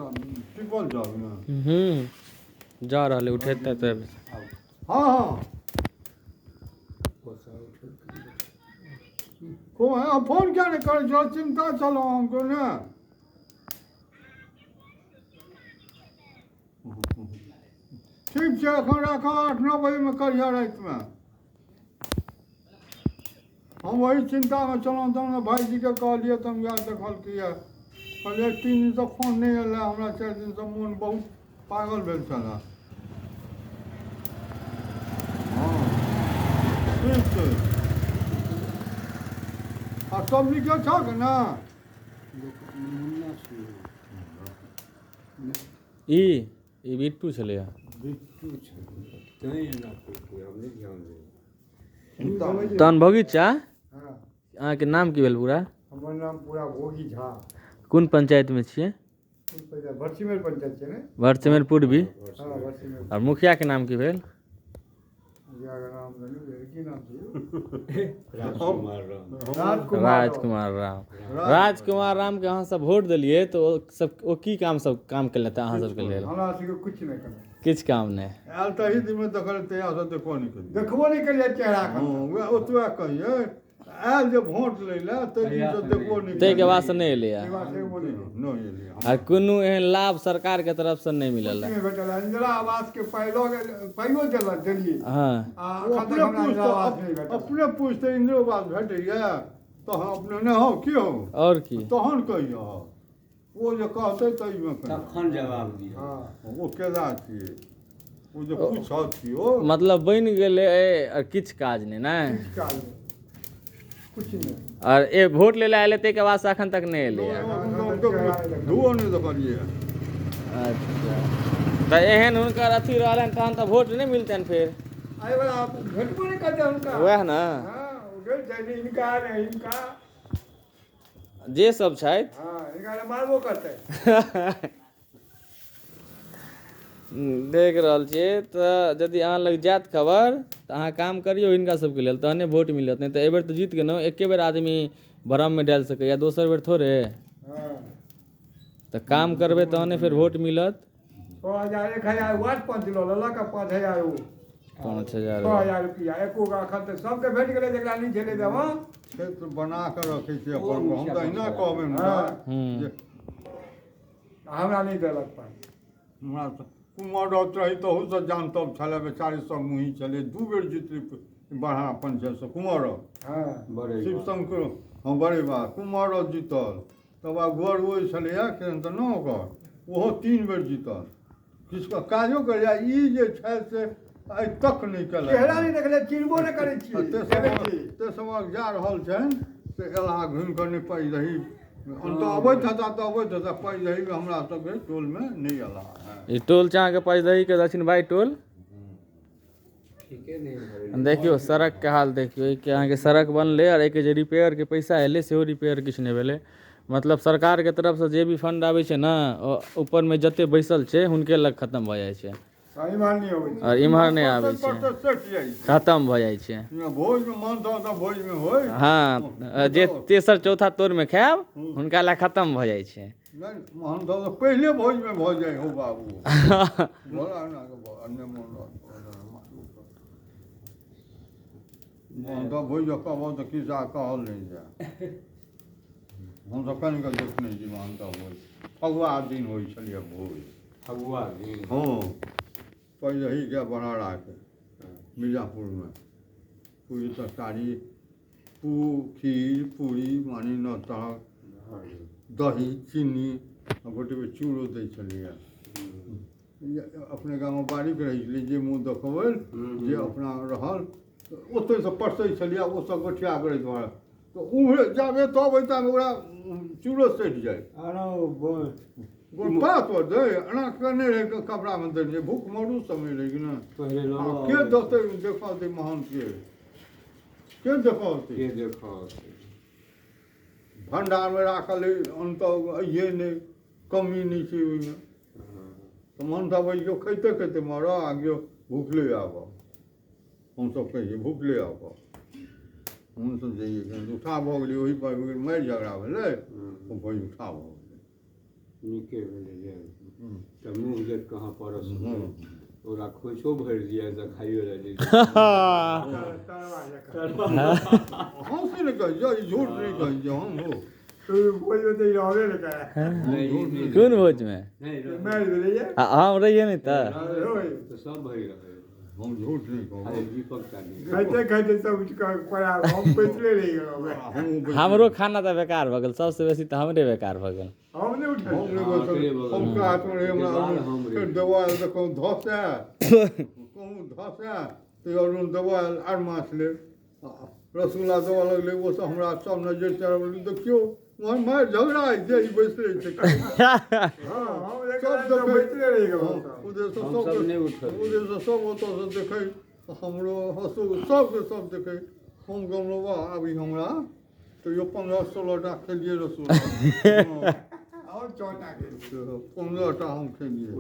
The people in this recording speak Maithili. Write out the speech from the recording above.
टिकल जाउ ने। जा रहलै, उठेतै तऽ। हँ, को फोन किया नहि करै छौ? चिन्ता छलहुँ हमको ने। ठीक छै, एखन राखऽ, 8-9 बजेमे करिहऽ रातिमे। हम वही चिन्तामे छलहुँ, तहन ने भाइजीके कहलियै, तऽ हम इएह देखलकै। कहलियै, 3 दिनसँ फोन नहि एलै हमरा, 4 दिनसँ मोन बहुत पागल भेल छलै। हँ, ठीक छै। आ सब नीके छहक ने? ई ई बिट्टू छलैया। बिट्टू छलै तैँ एना केलकै, हम नहि ध्यान देलियै। तहन भोगी चा, हँ। अहाँके नाम की भेल पूरा? हमर नाम पूरा भोगी झा। कोन पंचायतमे छियै? कोन पंचायत? भरसिमर पंचायत छै ने? भरसिमर पूर्वी। हँ, भरसिमर। आओर मुखियाके नाम की भेल? मुखियाके नाम तऽ नहि बुझलियै, की नाम छै? राजकुमार राम। राजकुमार। राजकुमार राम। राजकुमार रामके अहाँ सब वोट देलियै तऽ ओ सब ओ की काम सब काम केलथि अहाँ सबके लेल? हमरा सबके किछु नहि केलक। किछु काम नहि। आयल तही दिनमे देखल, तहियासँ देखबो नहि केलियै। देखबो नहि केलियै चेहरा हँ, उएह ओतबे कहियै, आयल जे वोट लै लए, ताहि दिनसँ देखबो नहि। ताहिके बादसँ नहि एलैया? ताहिके बाद से नहि। नहि एलै। आ कोनो एहन लाभ सरकारके तरफसँ नहि मिलल? किछु नहि भेटल। इन्दिरा आवासके पाइ लऽ गेल, पाइयो देलक, देलियै। आ ओ एखन तक अपने हमरा इन्दिरा आवास नहि पूछतै, भेटल। अपने पूछतै, इन्दिरो आवास भेटैया तहन अपने नहि हौ की हौ? आओर की? तहन कहियौ, ओ जे कहतै ताहिमे कहियौ। तखन जवाब दिअ। हँ। ओ केदा छियै, ओ जे पूछत छियौ। मतलब बनि गेलै आ किछु काज नहि ने? किछु काज नहि, किछु नहि। आओर ए वोट लै लए एलै, ताहिके बादसँ एखन तक नहि एलैया? धुओ नहि देखलियै। अच्छा, तऽ एहन हुनकर अथी रहलनि तहन तऽ वोट नहि मिलतनि फेर। एहि बेरा भेटबो नहि करतै हुनका। वएह ने। हँ, ओ गेल छै ने हिनका ने हिनका। जे सब छथि। हँ, हिनका ने मारबो करतै। देख रहल छियै, तऽ यदि अहाँ लग जायत खबर तऽ अहाँ काम करियौ हिनका सबके लेल, तहने वोट मिलत। नहि तऽ एहि बेर तऽ जीत गेलहुँ, एके बेर आदमी भ्रममे डालि सकैए, दोसर बेर थोड़े। हँ। तऽ काम करबै तहने फेर वोट मिलत। 6000, 1000 वार्ड पंच लऽ लेलक आ 5000 ओ। 5000। 6000 रुपया एको गो एखन तऽ सबके भेट गेलै, जकरा नहि छलै देबऽ। क्षेत्र बना कऽ रखै छै अपन, हम तऽ अहिना कहबै हुनका जे हमरा नहि देलक पाइ। हमरा तऽ कुमार रहत रही तहूसँ जानतब छलै, बेचारी सब मुही छलै। 2 बेर जितली बढ़ा पंचायतसँ कुमार। हँ। शिव शंकर, हँ, बड़े बा कुमार जीतल। तब आब घर ओहि छलैए केहन तऽ नहि ओकर, ओहो 3 बेर जीतल। किछु काजो करैए, ई जे छै से आइ तक नहि केलक। चेहरा नहि देखले, चिन्हबो नहि करै छियै। तेसर जा रहल छनि से एलाह घुमि कऽ, नहि पाइ रही तऽ अबैत हेता, तऽ अबैत हेता पाइ रही हमरा सबके टोलमे नहि एलाह। ई टोल छै अहाँके पचदहीके दक्षिण बाई टोल। ठीके नहि भरल। देखियौ सड़कके हाल देखियौ। एहिके अहाँके सड़क बनलै आओर एहिके जे रिपेयरके पैसा एलै सेहो रिपेयर किछु नहि भेलै। मतलब सरकारके तरफसँ जे भी फंड आबै छै ने, ओ ऊपरमे जते बैसल छै हुनके लग खतम भऽ जाइ छै। इम्हर नहि अबै छै। आओर इम्हर नहि आबै छै। सटि जाइ छै। खतम भऽ जाइ छै। भोजमे मानता तऽ भोजमे होइ। हँ, जे तेसर चौथा तोरमे खायब हुनका लए खतम भऽ जाइ छै। नहि, महंत तऽ पहिले भोजमे भऽ जाइ हौ बाबू। भोला अन्य मोन महंत भोज कहबो तऽ खिस्सा कहल नहि जाय। हमसब कनिक देखने छी महंत भोज, फगुआ दिन होइ छलियै भोज। फगुआ दिन? हँ, पहिलहीके बनहराके मिर्जापुरमे पूरी तरकारी, पू खीर पूरी, मानी 9 तरहक, दही चीनी आ गोटे चूरो दै छलैए। अपने गाममे बारीक रहै छलै, जे मुँह देखबै जे अपना रहल ओतहिसँ परसै छलियै। ओसभ गोठिया करै दुआरे तऽ उम्हरे जाबे तब अयता, ओकरा चूरो सटि जाइ पात पर दै, एना केने रहै, कपड़ामे देलियै। भूख मरू समय रहै कि नहि? के देतै देखऽ महन्तके, के देखऽ? के देखऽ? भण्डारमे राखल अन्न तऽ अइहे नहि, कमी नहि छै ओहिमे। तऽ मन तऽ अबै खैते खैते मरऽ आ केओ भूखले आबऽ। हमसभ कहियै भूखले आबऽ। हमसभ जइयै, उठा भऽ गेलै ओहि पर, मारि झगड़ा भेलै, ओ भोज उठा भऽ गेलै। नीके भेलै जे तऽ मुँह देख कहाँ परस ओकरा खोइछो भरि दिअ तऽ खाइयो लए दै। हम से नहि कहै छियै, ई झूठ नहि कहै छियै हम हो। नहि, ई नहि। कोन भोजमे? नहि रहै। आ हम रहियै नहि तऽ तऽ सब भरि रहै। हम झूठ नहि कहब। खाली दीपक टा नहि। खाइते खाइते सब हम पैसले रहि गेलहुँ। हमहूँ हमरो खाना तऽ बेकार भऽ गेल, सबसँ बेसी तऽ हमरे बेकार भऽ गेल। हम नहि उठल। हम नहि हाँ, बैसल, अकेले बगल हम मे। कातमे रही, हमरा देवाल हम फेर रही। देवाल देखौ धसै, कहूँ धसै तऽ अरुण देवाल आर माछ ले रसगुल्ला देबऽ लगलै, ओ सब हमरा सब नजरि चढ़ देखियौ वहाँ मारि झगड़ा होइ छै, ई बैसले छै। हाँ, हम सब एकदम देखै। बैसले रहि गेलहुँ। उधरसँ हम सब सब नहि उठल। उधरसँ सब ओतऽसँ देखै, हमरो हँसू सबके सब देखै। हम कहलहुँ वाह, आब ई हमरा तैयो 15-16 टा खेलियै रसगुल्ला। और चौटा के 15 टा हम खेलियै।